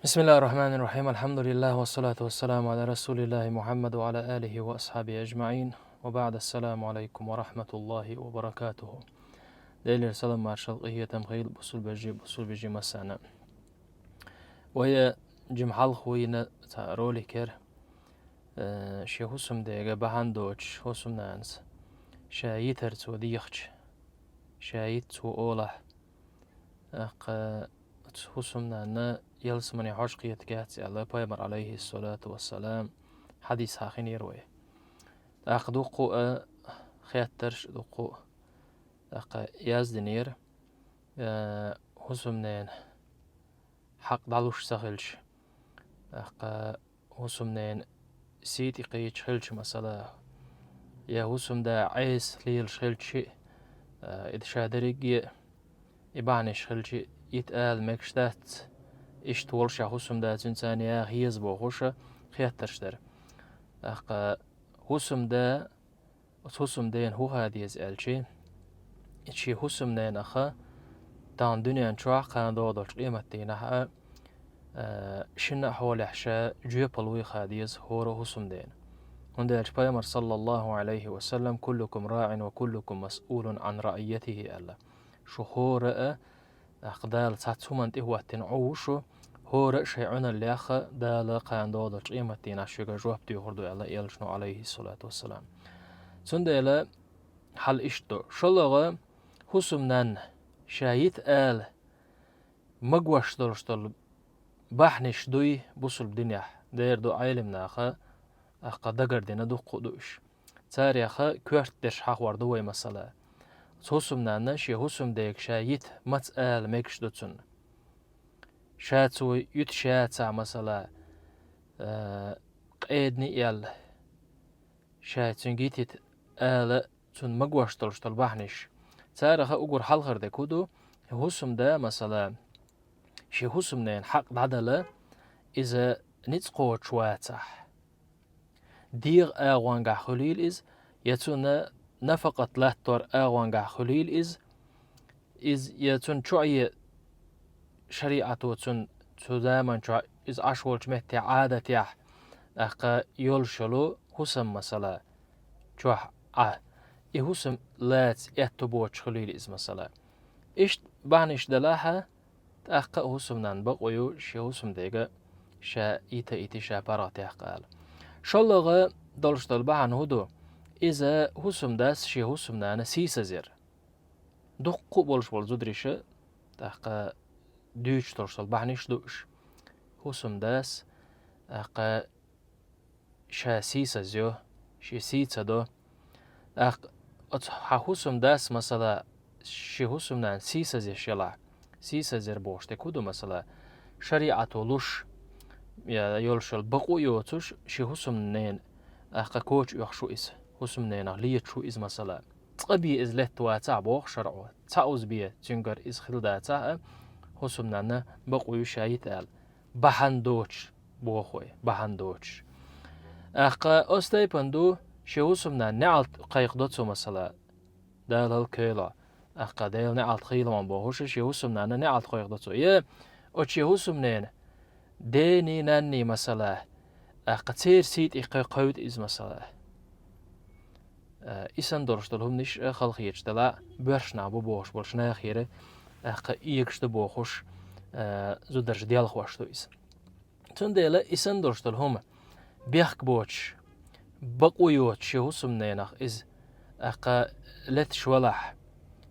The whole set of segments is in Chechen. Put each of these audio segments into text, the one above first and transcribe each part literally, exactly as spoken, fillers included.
بسم الله الرحمن الرحيم. الحمد لله والصلاة والسلام على رسول الله محمد وعلى آله وأصحابه أجمعين. وبعد، السلام عليكم ورحمة الله وبركاته. Делера салам-маршал, къахетам хийла бусулба вежарий, бусулба вежарий массарна. Вай жима хьалха вайна цхьа ролик яр, э, шен хӀусамдега бахьана доцуш, хӀусамнанас ша йитар цо дехча, ша йита цо олахь, тӀаккха оцу хӀусамнанна ялсамане хьожа кхетаргьяц аьлла, Пайхамар, алейхиссалату вассалам, хьадис хьахийнера вай. ТӀаккха дуккха а хеттарш, дуккха а, тӀаккха яздинера, э, хӀусамненан хьакъ дӀалуш ца хилча, тӀаккха хӀусамненан сий тӀе кхийча хилча, масала, я хӀусамда Ӏеса лелаш хилча, а, и ша дерриге а, и бахьанаш хилча, йита ала мегаш дац, иштта волуш а хӀусамда цуьнца яха еза бохуш а хеттарш дара. ТӀаккха хӀусамда Оцу хӀусамдена хӀун хан деза аьлча, и шен хӀусамненах тахана дуьнен чохь а, кхана догӀу долчу къематдийнахь а, а, шина а хьолехь ша жоьпалла вуй хан деза хӀора а хӀусамдена. ХӀунда аьлча Пайхамар, саллаллаху алейхи ва саллам: «Куллукум раӀин ва куллукум масъулун ан раъийятихи», аьлла. Шу хӀора а ТӀаккха Дала цхьацца хӀуманна тӀе хӀоттийна Ӏу ву шу, хӀора а шайн Ӏуьналлех Дала кхана догӀу долчу къематдийнахь шуьга жоп доьхур ду аьлла элчано, алейхиссалату вассалам. Цундела хьал иштта ду. ШолгӀа, хӀусамнанна ша йита ала магош долуш долу бахьанаш дуй бусулба динехь, дера ду Ӏелам наха, тӀаккха дагардина дуккха а ду уьш. Царех коьртдерш хьахор ду вай, масала. Оцу хӀусамнанна шен хӀусамдега ша йита маца ала мегаш ду цунна. Ша цо юьтуш яцахь, масала, а, къедина аьлла, ша цуьнга йитийта ала цунна магош долуш долу бахьанаш. Царах а уггар хьалхара дерг хӀун ду, хӀусамда, масала, шен хӀусамненан хьакъ дӀадала, иза ницкъ кхочуш вацахь, дегӀан агӀонгахь хуьлийла иза, я цунна нафакъат латтор агӀонгахь хуьлийла иза, иза я цунна чоӀе шариӀато цунна цу заман чохь иза Ӏаш волчу метте Ӏадатехь, тӀаккха йолуш йолу хӀусам, масала, чохь Ӏа, и хӀусам лаца аьтту боцуш хуьлийла иза, масала. Иштта бахьанаш делахь а, тӀаккха а хӀусамнанна бакъо ю шен хӀусамдега ша йита а йитий, ша паргӀат яккха ала. ШолгӀа долуш долу бахьана хӀун ду? Иза хӀусамдас шен хӀусамнана сийсаз яр. Дуккха а болуш болу зудариша, тӀаккха дуьйцуш долуш долу бахьанаш ду уьш. ХӀусамдас, тӀаккха ша сийсаз йо, шен сий ца до. ТӀаккха оцу хьан хӀусамдас, масала, шен хӀусамнана сийсаз еш елахь, сийсаз яр бохуш дерг хӀун ду, масала, шариӀато луш, я йолуш йолу бакъо а йоцуш, шен хӀусамненан, тӀаккха коча оьхуш ву иза, хӀусамненах леташ ву иза, масала. Цкъа бен иза летта вацахь, боху шарӀо, цхьа уза бен цуьнгара иза хилла дацахь а, хӀусамнанна бакъо ю ша йита ала. Бахьана доцуш, боху вай, бахьана доцуш. ТӀаккха оцу тайпана ду, шен хӀусамнанна неӀалт кхайкхадо цо, масала, Дала хӀаллакевлла, тӀаккха Делан неӀалт хийла ван бохуш, шен хӀусамнанна неӀалт кхайкхадо цо. Я оцу шен хӀусамненан дений, нанний, масала, тӀаккха церан сий тӀе кхе-, кхевда иза, масала. Э, и санна долуш долу хӀуманаш а халахеташ дала, боьрша нах бу бохуш болчу нахера, тӀаккха эгаш ду бохуш, э, зударша делхош ду иза. Цундела и санна долуш долу хӀума бехк боцуш, бакъо йоцуш шен хӀусамненах иза, тӀаккха леташ валахь,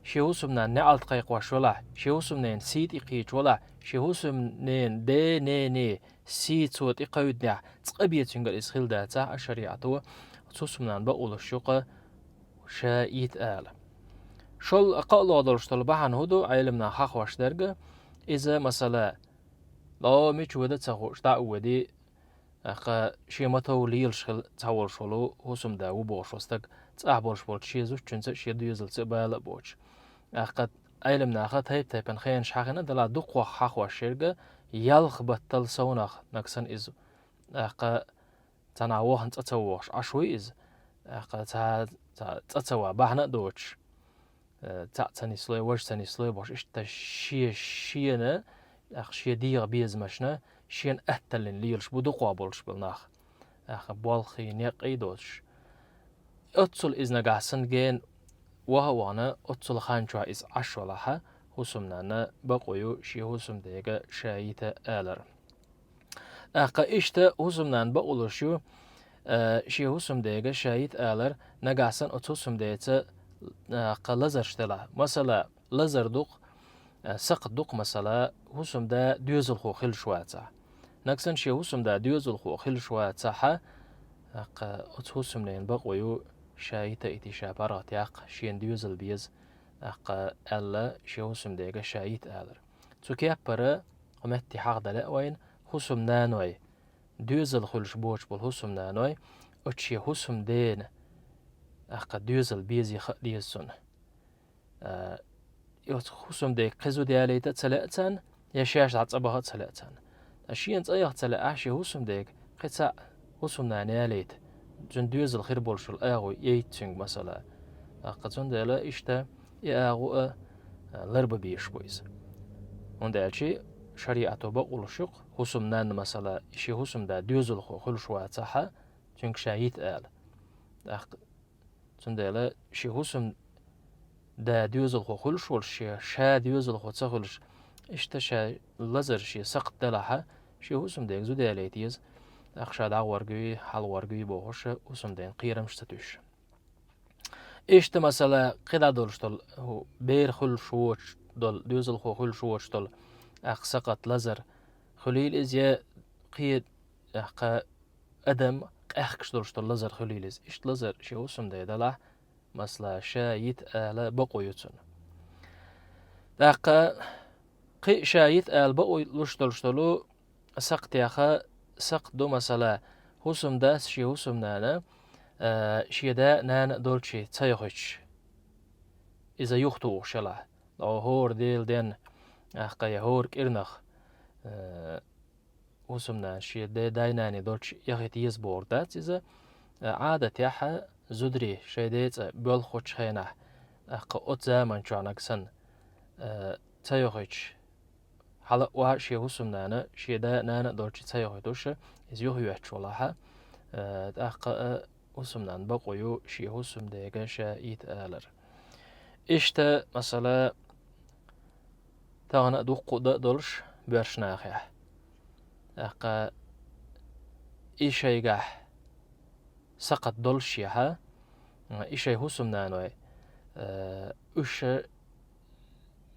шен хӀусамнанна неӀалт кхайкхош валахь, шен хӀусамненан сий тӀе кхийча валахь, шен хӀусамненан де, нене сий цо тӀе кхевдинехь, цкъа бен цуьнгара иза хилла дацахь а, шариӀато оцу хӀусамнанна бакъо луш ю-кха ша йита ала. ШолгӀа, кхоалгӀа долуш долу бахьана хӀун ду, Ӏелам наха хьахош дерг, иза, масала, ло мича вада ца хууш, дӀа а ведий, тӀаккха шен ма-тов лелаш хила ца волуш волу хӀусамда ву бохуш волу стаг, цӀахь болуш болчу шен зудчуьнца а, шен доьзалца а бала а боцуш. ТӀаккха Ӏелам наха тайп-тайпана хенаш хьахийна, делахь дукхох хьахош ерг, ялх баттал совнах нагахь санна иза, тӀаккха цхьанхьа вахана цӀа ца вогӀуш Ӏаш вуй иза, тӀаккха цхьа, цхьа цӀа ца ван бахьана а доцуш, э, цхьаъ ца нислой, важа ца нислой бохуш, иштта шен, шена тӀаккха шен дегӀан безамашна шена атталлин лелаш бу дукхагӀа болуш болу нах, тӀаккха болхий, некъий доцуш. Оццул иза нагахь санна гена ваха а вахана, оццул хан чохь иза Ӏаш валахьа, хӀусамнанна бакъо ю шен хӀусамдега ша йита алар. ТӀаккха иштта хӀусамнанна бакъо луш ю, а, шен хӀусамдега ша йита алар, нагахь санна оцу хӀусамдеца, а, кха лазарш делахь. Масала, лазар дукха, а, сакхт дукха, масала, хӀусамда доьзалхо хилаш вацахь. Нагахь санна шен хӀусамда доьзалхо хилаш вацахьа, тӀаккха оцу хӀусамненан бакъо ю ша йита а йитий, ша паргӀат яккха, шена доьзал беза, тӀаккха аьлла, шен хӀусамдега ша йита алар. Цу кеппара, кху метте хьахдан лаьа вайна, хӀусамнаной, доьзал хуьлуш боцуш болу хӀусамнаной, оцу шен хӀусамдена, тӀаккха доьзал беза яха а деза цунна. А, и оцу хӀусамдега кхин зуда ялийта а ца лаьа царна, я шаьш дӀа цӀа баха а ца лаьа царна. Ткъа шена цӀа яха ца лаьа, ахь шен хӀусамдега кхин цхьаъ хӀусамнана ялийта, цуьнан доьзал хир болуш йолу агӀо яйта цуьнга, масала. ТӀаккха цундела иштта и агӀо а, а, ларба безаш бу иза. ХӀунда аьлча шариӀато бакъо луш ю-кх, хӀусамнанна, масала, и шен хӀусамда доьзалхо хуьлуш вацахьа, цуьнга ша йита ала. ТӀаккха Цундела шен хӀусамда доьзалхо хуьлуш волуш, шен ша доьзалхо ца хуьлуш, иштта ша лазар, шен сакхт делахьа, шен хӀусамдега зуда ялийта еза, тӀаккха ша дӀагӀоргуй, хьалагӀоргуй бохуш, хӀусамдена кхерамаш ца туьйсуш. Иштта, масала, кхидӀа долуш долу, хӀу, бер хуьлуш воцуш долу, доьзалхо хуьлуш воцуш долу, тӀаккха сакхт лазар хуьлийла иза, я кхе, тӀаккха адам къаьхкаш долуш долу лазар хуьлийла иза. Иштта лазар шен хӀусамде далахь, масала, ша йита ала бакъо ю цунна. ТӀаккха кхин а ша йита ала бакъо луш долуш долу сакхтеха, сакхт ду, масала, хӀусамдас шен хӀусамнана, а, шен да а, нана а долчий ца йохуьйтуш, иза юхатухуш ялахь, хӀора Делан денна, тӀаккха я хӀора кӀирнах, а, хӀусамнана шен де-, дай-наний долчу яхийта еза бохург дац иза. Э, Ӏадатехь зударий шайн ден цӀа боьлхучу хенахь, тӀаккха оцу заман чохь нагахь санна, э, ца йохуьйтуш, хьала а охьа шен хӀусамнана шен да-нана а долчу ца йохуьйтуш, иза юхайоьттуш валахьа, э, тӀаккха а хӀусамнанна бакъо ю шен хӀусамдега ша йита алар. Иштта, масала, тахана а дуккха а дан а долуш боьрша нахехь. ТӀаккха и шайгахь сакхт доллушехьа, и шайн хӀусамнаной, э, уьш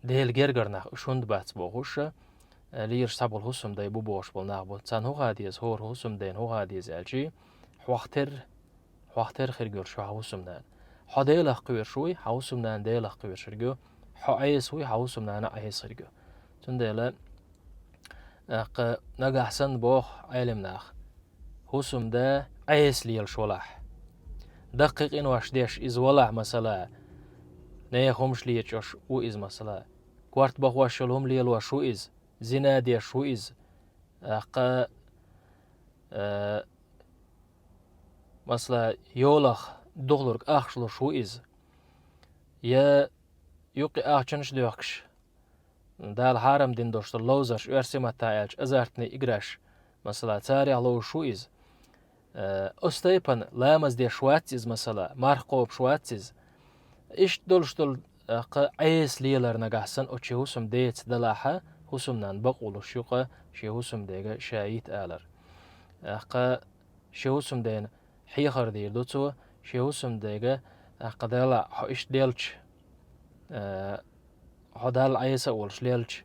Делан гергара нах, уьш хӀунда бац бохуш, э, лелаш цхьаболу хӀусамдай бу бохуш болу нах бу. Царна хӀун хаа деза, хӀора хӀусамдайна хӀун хаа деза аьлчи, хьох терра, хьох терра хирг йолуш ю хьан хӀусамнана. Хьо Делах кхоьруш вуй, хьан хӀусамнана Делах кхоьруш хирг ю, хьо Ӏеса вуй, хьан хӀусамнана Ӏеса хирг ю. Цундела, тӀаккха нагахь санна боху Ӏелам наха, хӀусамда Ӏеса лелаш валахь, даккхий къинош деш иза валахь, масала, нехан хӀумаш лечкъош ву иза, масала, корта бахош йолу хӀума лелош ву иза, зина деш ву иза, тӀаккха, э, масала, йолах духалург ахча луш ву иза, я юккъе ахчанаш а доьхкуш, Дала хьарам дина долуш долу ловзарш, оьрсийн маттахь аьлча, азартни играш, масала, царех ловзуш ву иза. Э, оцу тайпана ламаз деш вац иза, масала, марха кхобуш вац иза. Иштта долуш долу, э, кха Ӏеса лелар нагахь санна оцу шен хӀусамдеца далахьа, хӀусамнанна бакъо луш ю-кха шен хӀусамдега ша йита алар. Э, кха шен хӀусамдена хьехар дийр ду цо, шен хӀусамдега, тӀаккха Дала хьо иштта делча, э, хьо Далла Ӏеса а волуш лелча,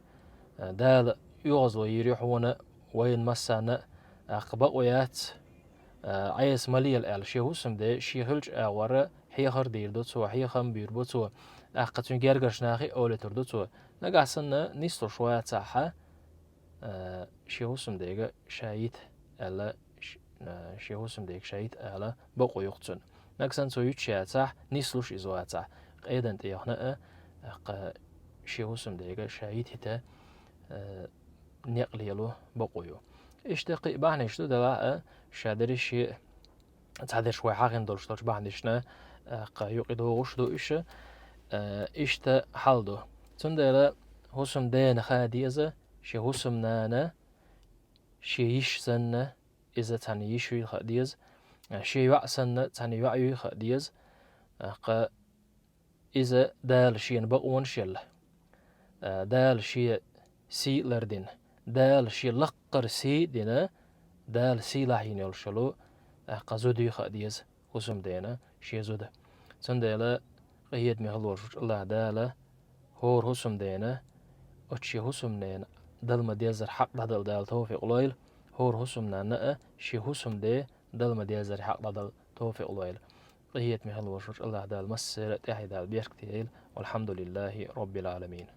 э, Дала оьгӀазло йийр ю хьуна, вайна массарна а, тӀаккха бакъо яц, э, Ӏеса ма лела аьлла, шен хӀусамде шен хиллачу агӀора хьехар дийр ду цо, хьехам бийр бу цо, тӀаккха цуьнан гергарчу нахе а олуьйтур ду цо. Нагахь санна нислуш вацахьа, э, шен хӀусамдега ша йита аьлла, ш-, э, шен хӀусамдега ша йита ала бакъо ю-кх цунна. Нагахь санна цо юьтуш яцахь, нислуш иза вацахь, къедан тӀе яхана а, тӀаккха шен хӀусамдега ша йита йита, э, некъ лело бакъо ю. Иштта кхин а бахьанаш ду, делахь а, ша дерриш шен цхьадерш вай хьахийна долуш долчу бахьанашна, э, кха юкъа догӀуш ду уьш, э, иштта хьал ду. Цундела хӀусамдена хаа деза, шен хӀусамнана шен йиша санна, иза цхьана йиша юй хаа деза, шен йоӀ санна, цхьана йоӀ юй хаа деза, тӀаккха иза Дала шена бакъонаш елла, Дала шен сий лардина, Дала шен лакхара сий дина, Дала сийлахь йина йолуш йолу, тӀаккха зуда юй хаа деза хӀусамдена шен зуда. Цундела къинхетаме хила волуш волчу АллахӀ Дала хӀора хӀусамдена оцу шен хӀусамнена дала ма-деззара хьакъ дӀадала Дала товфикъ лойла, хӀора хӀусамнанна а шен хӀусамде дала ма-деззара хьакъ дӀадала товфикъ лойла. Къинхетаме хила волуш волчу АллахӀ Дала массара а тӀаьхье Дала беркате йойла. Валхьамдулиллахи Роббил Ӏаламин.